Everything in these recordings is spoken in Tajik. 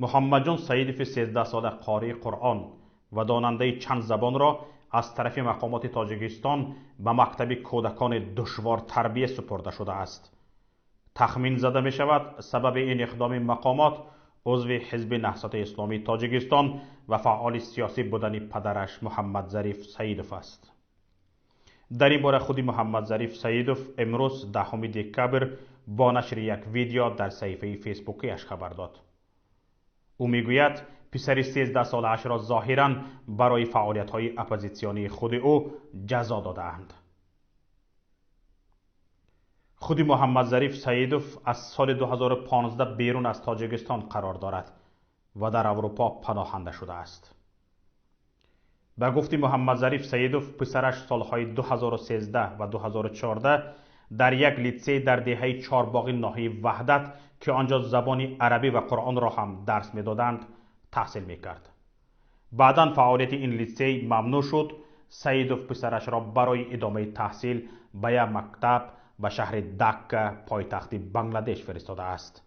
Муҳаммадҷон Саидови 13сола қории Қуръон ва донандаи чанд забонро аз тарафи мақомоти Тоҷикистон ба мактаби кӯдакони душвортарбия супурда шудааст. Тахмин зада мешавад, сабаби ин иқдоми мақомот узви Ҳизби Наҳзати Исломии Тоҷикистон ва фаъоли сиёсӣ будани падараш Муҳаммадзариф Саидов аст. Дар ин бора худи Муҳаммадзариф Саидов имрӯз 10 декабр бо нашри як видео дар саҳифаи фейсбукиаш хабар дод. Ӯ мегӯяд, писари 13солаашро зоҳиран барои фаъолиятҳои оппозитсионии худи ӯ ҷазо додаанд. Худи Муҳаммадзариф Саидов аз соли 2015 берун аз Тоҷикистон қарор дорад ва дар Аврупо паноҳанда шудааст. Ба гуфти Муҳаммадзариф Саидов, писараш солҳои 2013 ва 2014 дар як литсей дар деҳаи Чорбоғи ноҳияи Ваҳдат, ки он ҷо забони арабӣ ва Қуръонро ҳам дарс медоданд, таҳсил мекард. Баъдан фаъолияти ин литсей мамнӯъ шуд. Саидов писарашро барои идомаи таҳсил ба як мактаб ба шаҳри Дакка, пойтахти Бангладеш, фиристодааст.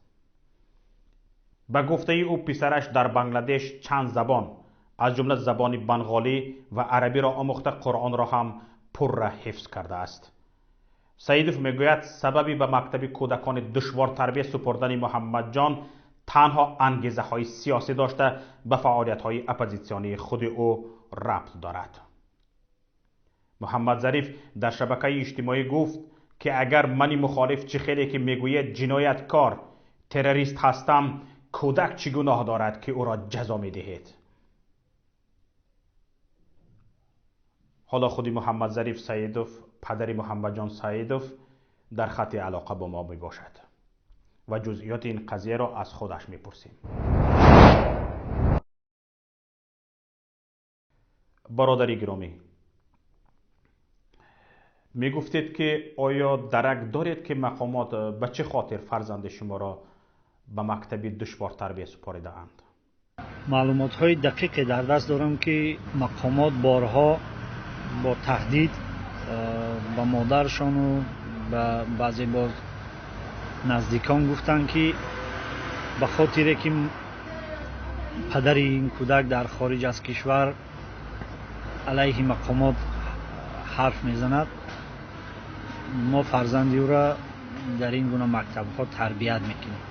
Ба гуфтаи ӯ, писараш дар Бангладеш чанд забон, аз ҷумла забони банғолӣ ва арабиро омӯхта, Қуръонро ҳам пурра ҳифз кардааст. Саидов мегӯяд, сабаби ба мактаби кӯдакони душвортарбия супурдани Муҳаммадҷон танҳо ангезаҳои сиёсӣ дошта, ба фаъолиятҳои оппозитсионии худи ӯ рабт дорад. Муҳаммадзариф дар шабакаи иҷтимоӣ гуфт, ки агар мани мухолиф, чӣ хеле ки мегӯяд, ҷинояткор, террорист ҳастам, кӯдак чӣ гуноҳ дорад, ки ӯро ҷазо медиҳед? Ҳоло худи Муҳаммадзариф Саидов, падари Муҳаммадҷон Саидов, дар хатти алоқа бо мо мебошад ва ҷузъиёти ин қазияро аз худаш мепурсем. Бародари гиромӣ, мегуфтед, ки оё дарак доред, ки мақомот ба чӣ хотир фарзанди шуморо ба мактаби душвортарбия супоридаанд? Маълумотҳои дақиқе дар даст дорам, ки мақомот борҳо бо таҳдид ба модаршону ба баъзе боз наздикон гуфтанд, ки ба хотире ки падари ин кӯдак дар хориҷ аз кишвар алайҳи мақомот ҳарф мезанад, мо фарзанди ӯро дар ин гуна мактабҳо тарбият мекунем.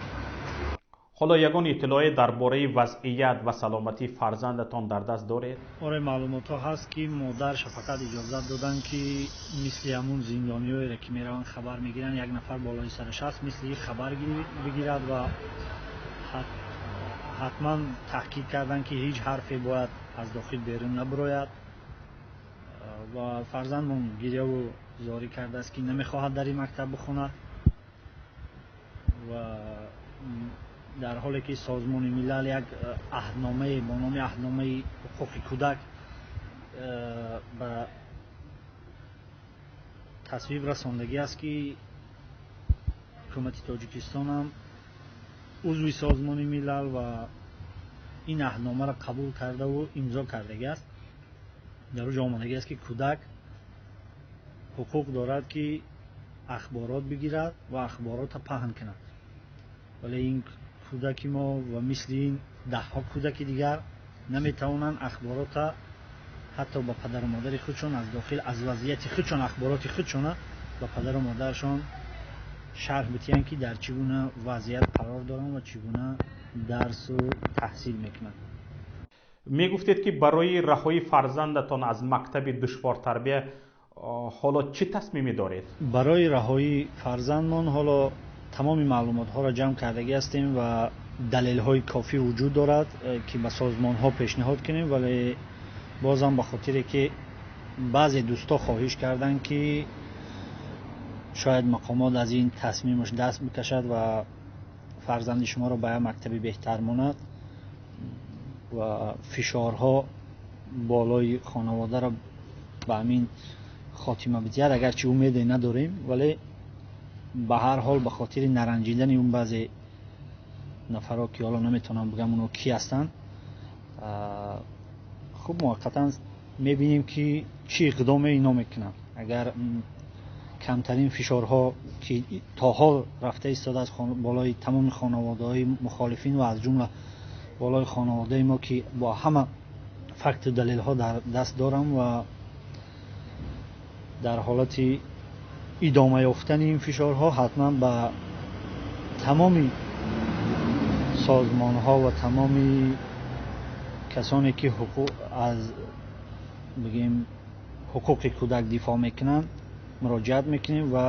Ҳоло ягон иттилоъе дар бораи вазъият ва саломатии фарзандатон дар даст доред? Оре, маълумотҳо ҳаст, ки модарша фақат иҷозат доданд, ки мисли ҳамун зиндониёеро, ки мераванд, хабар мегиранд, як нафар болои сараш ҳаст, мисли хабар бигирад ва ҳатман таҳқиқ карданд, ки ҳеҷ ҳарфе бояд аз дохил берун набарояд. Ва фарзандмон гиряву зорӣ кардааст, ки намехоҳад дар ин мактаб бихонад, ва дар ҳоле ки Созмони Милал як аҳдномае бо номи Аҳдномаи ҳуқуқи кӯдак ба тасвиб расондагӣ аст, ки ҳукумати Тоҷикистонам узви Созмони Милал ва ин аҳдномаро қабул кардаву имзо кардагӣ аст. Дар ӯ ҷо омадагӣ аст, ки кӯдак ҳуқуқ дорад, ки ахборот бигирад ва ахборотро паҳн кунад, вале ин кӯдаки мо ва мисли ин даҳҳо кӯдаки дигар наметавонанд ахборотро ҳатто ба падару модари худшон аз дохил, аз вазъияти худшон, ахбороти худшона ба падару модарашон шарҳ бидиҳанд, ки дар чӣ гуна вазъият қарор доранд ва чӣ гуна дарсу таҳсил мекунанд. Мегуфтед, ки барои раҳоии фарзандатон аз мактаби душвортарбия ҳоло чӣ тасмиме доред? Барои раҳоии фарзандмон ҳоло тамоми маълумотҳоро ҷамъ кардагӣ ҳастем ва далелҳои кофӣ вуҷуд дорад, ки ба созмонҳо пешниҳод кунем, вале бозам ба хотире ки баъзе дӯстҳо хоҳиш карданд, ки шояд мақомот аз ин тасмимаш даст бикашад ва фарзанди шуморо ба як мактаби беҳтар монад ва фишорҳо болои хонаводаро ба ҳамин хотима бидиҳад, агарчи умеде надорем, вале ба ҳар ҳол ба хотири наранҷидани он баъзе нафарҳо, ки ҳоло наметавонам бигӯям онҳо кӣ ҳастанд, хуб, муваққатан мебинем, ки чӣ иқдоме ино мекунанд. Агар камтарин фишорҳо, ки то ҳол рафта истодааст болои тамоми хонаводаҳои мухолифин ва аз ҷумла Болои хонаводаи мо, ки бо ҳама факту далелҳо дар даст дорам, ва дар ҳолати идома ёфтани ин фишорҳо ҳатман ба тамоми созмонҳо ва тамоми касоне ки ҳуқуқ аз бигем ҳуқуқи кӯдак дифоъ мекунанд муроҷиат мекунем ва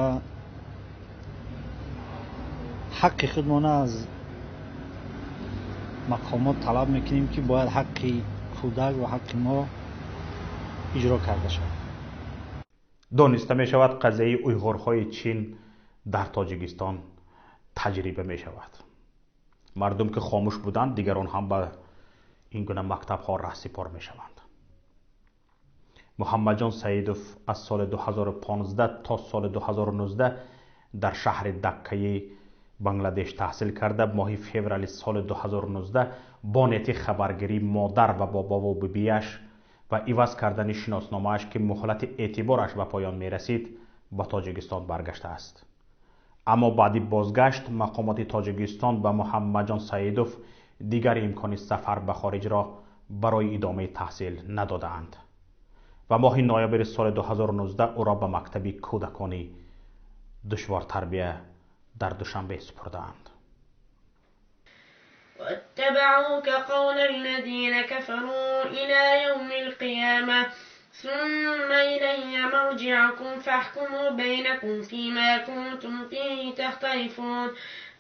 ҳаққи худмона аз мақомот талаб мекунем, ки бояд ҳаққи кӯдак ва ҳаққи мо иҷро карда шавад. Дониста мешавад, қазияи уйғурҳои Чин дар Тоҷикистон таҷриба мешавад. Мардум ки хомӯш буданд, дигарон ҳам ба ин гуна мактабҳо раҳсипор мешаванд. Муҳаммадҷон Саидов аз соли 2015 то соли 2019 дар шаҳри Даккаи Бангладеш таҳсил карда, моҳи феврали соли 2019 бо нияти хабаргирии модар ва бобову бибиаш ва иваз кардани шиносномааш, ки муҳлати эътибораш ба поён мерасид, ба Тоҷикистон баргаштааст. Аммо баъди бозгашт мақомоти Тоҷикистон ба Муҳаммадҷон Саидов дигар имкони сафар ба хориҷро барои идомаи таҳсил надодаанд ва моҳи ноябри соли 2019 ӯро ба мактаби кӯдакони душвортарбия дар Душанбе супурдаанд. واتبعوا قول الذين كفروا إلى يوم القيامة، ثم إلي مرجعكم فاحكموا بينكم فيما كنتم فيه تختلفون.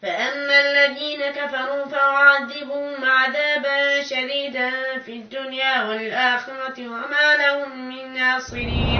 فأما الذين كفروا فأعذبهم عذابا شديدا في الدنيا والآخرة وما لهم من ناصرين.